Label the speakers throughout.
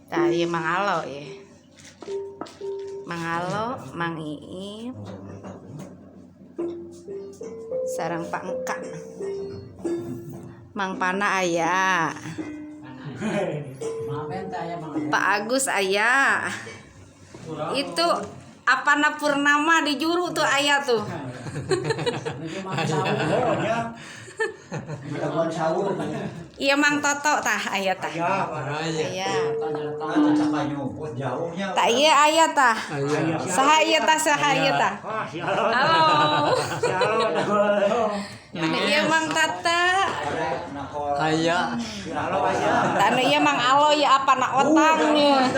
Speaker 1: Tah ieu Mang Alo ya. Mang Alo, Mang Iip. Sareng Pak Engka. Mang Pana aya. Pak Agus aya. Itu Apana Purnama di juru tuh aya tuh. Iya Mang Toto tah aya tah. Aya. Tah iya aya tah. Saha ieu tah, saha ieu tah. Halo. Anu ieu Mang Tata.
Speaker 2: Aya.
Speaker 1: Tah anu ieu Mang Alo ya apana otangnya.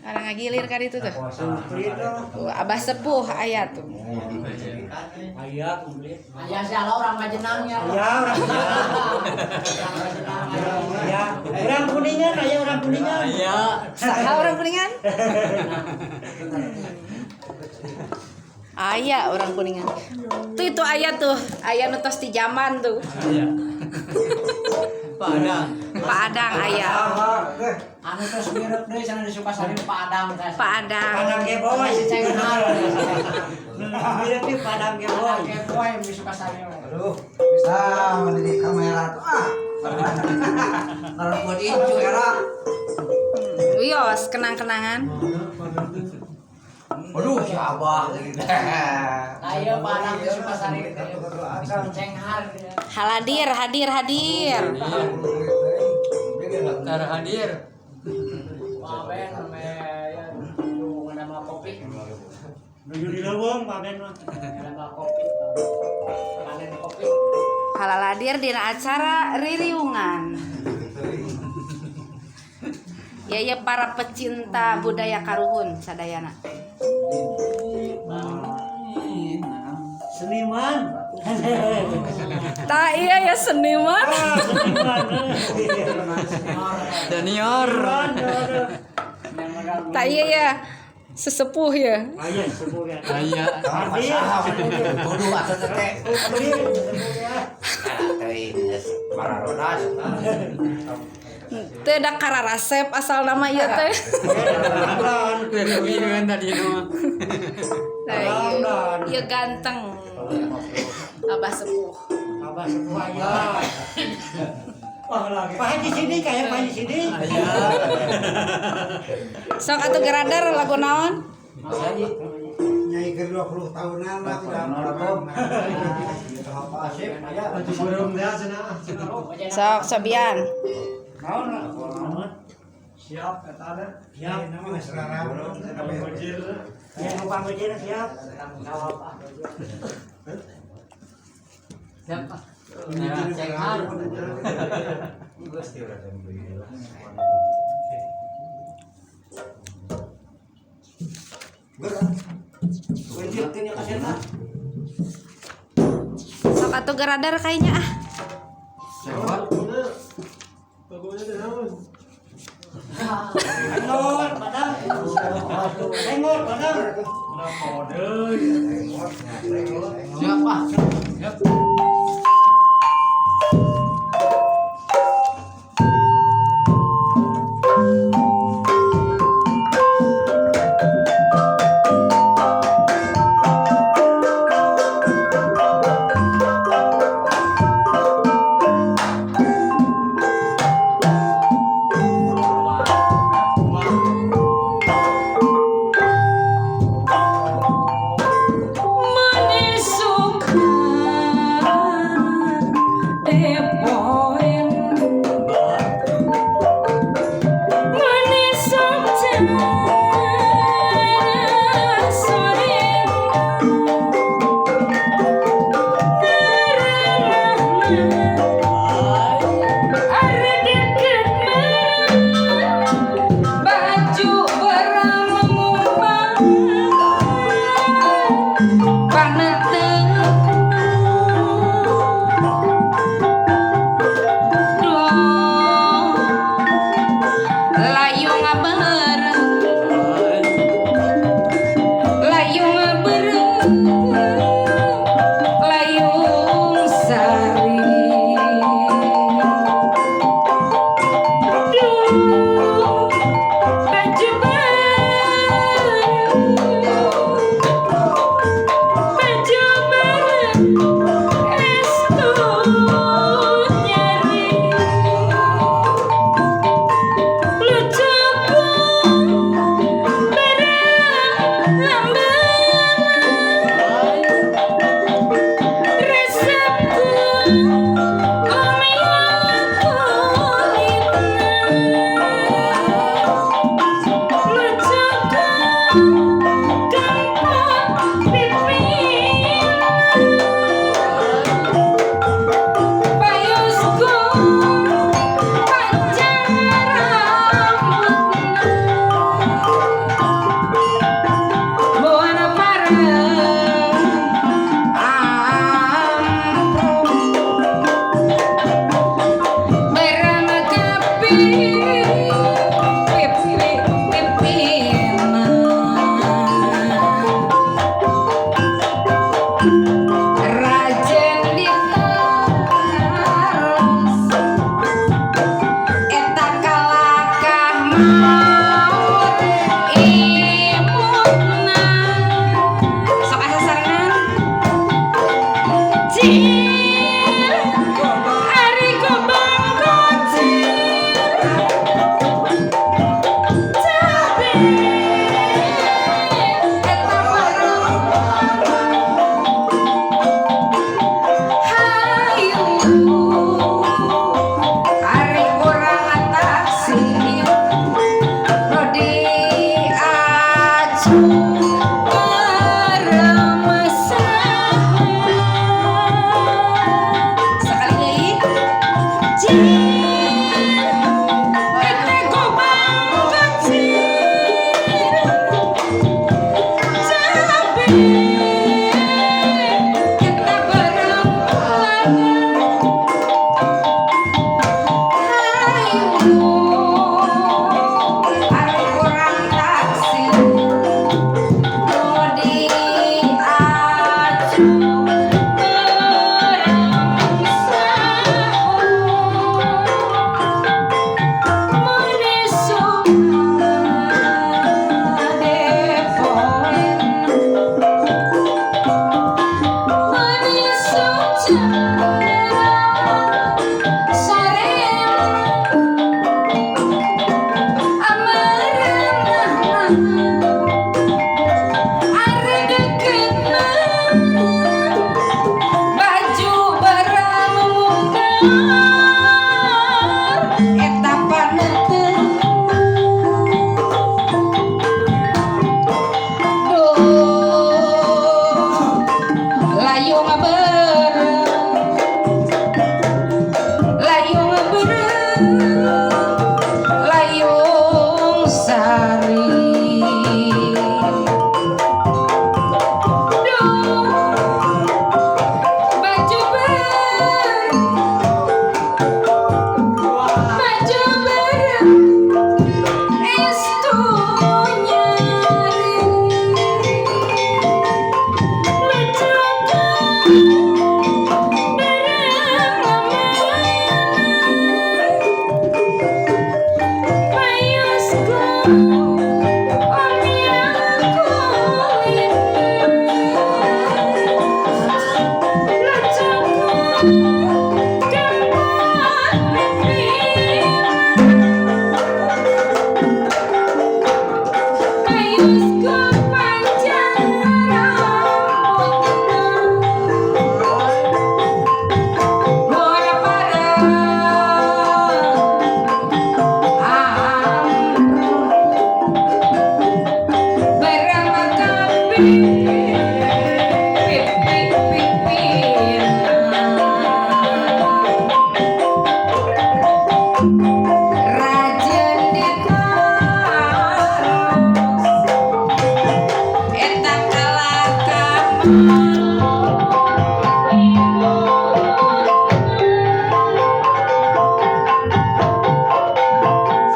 Speaker 1: Orang ngagilir kan itu tuh. Tuh, Abah sepuh aya tuh.
Speaker 3: Aya komplit.
Speaker 4: Aya si Alo orang Majenangnya.
Speaker 3: Ya orang Ya, orang Kuningan, aya orang Kuningan.
Speaker 2: Aya.
Speaker 1: Saha orang Kuningan? Aya orang Kuningan. Tuh itu aya tuh, aya nu tos di zaman tuh.
Speaker 2: Aya. Pak Adang.
Speaker 1: Pak Adang aya.
Speaker 4: Anu terus mirip deui sana di Sukasari Pak Adang teh.
Speaker 1: Pak Adang.
Speaker 3: Padang Geboy.
Speaker 4: Si Cenghar.
Speaker 3: Mirip di Padang
Speaker 4: Padang
Speaker 3: Geboy.
Speaker 4: Geboy di Sukasari.
Speaker 5: Aduh, bisa mendidik kamera tuh ah. Ngarepkeun incu era.
Speaker 1: Wios kenang-kenangan.
Speaker 5: Aduh, si Abah lagi.
Speaker 4: Ayo Pak Adang di Sukasari. Cenghar.
Speaker 1: Hadir, hadir, hadir.
Speaker 2: Tar hadir.
Speaker 4: Pak Ben me ya nama kopi.
Speaker 3: Nuju di leuweung Pak Ben mah.
Speaker 4: Nama kopi. Panen kopi.
Speaker 1: Halal hadir dina acara ririungan. Ya ya para pecinta budaya karuhun sadayana.
Speaker 3: Seniman.
Speaker 1: Tak iya ya seniman.
Speaker 3: Ah, seniman.
Speaker 2: Danior.
Speaker 1: Tak iya ya sesepuh ya.
Speaker 3: Aya sepuh ya.
Speaker 2: Aya.
Speaker 3: Hadir.
Speaker 5: Kudu atuh teh.
Speaker 3: Hadir sepuh ya.
Speaker 5: Teuing geus mararodas.
Speaker 1: Teu da kararasep asal nama ieu teh.
Speaker 2: Lebih kan tadi mah.
Speaker 1: Nah, iya. Ieu ganteng. Abah sepuh.
Speaker 3: Abah sepuh aya. Pak Haji sini kayak Pak Haji sini.
Speaker 2: Aya.
Speaker 1: Sok atuh geradar lagu naon?
Speaker 4: Mas Haji.
Speaker 5: Nyai keur 20 tahunan lah tidak pernah.
Speaker 1: Sok sobian.
Speaker 3: Naon lah.
Speaker 6: Siap eta teh.
Speaker 3: Siap.
Speaker 5: Nama geus rarap.
Speaker 3: Ya, nu pangeujeuna siap.
Speaker 2: Siap. Ya, Cenghar.
Speaker 1: Sok atuh geradar kayaknya ah.
Speaker 2: Siapa?
Speaker 3: Senggol, Padang. Senggol, Padang.
Speaker 2: Siapa? Siap.
Speaker 1: Layung bareng, layung sari.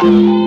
Speaker 1: Bye.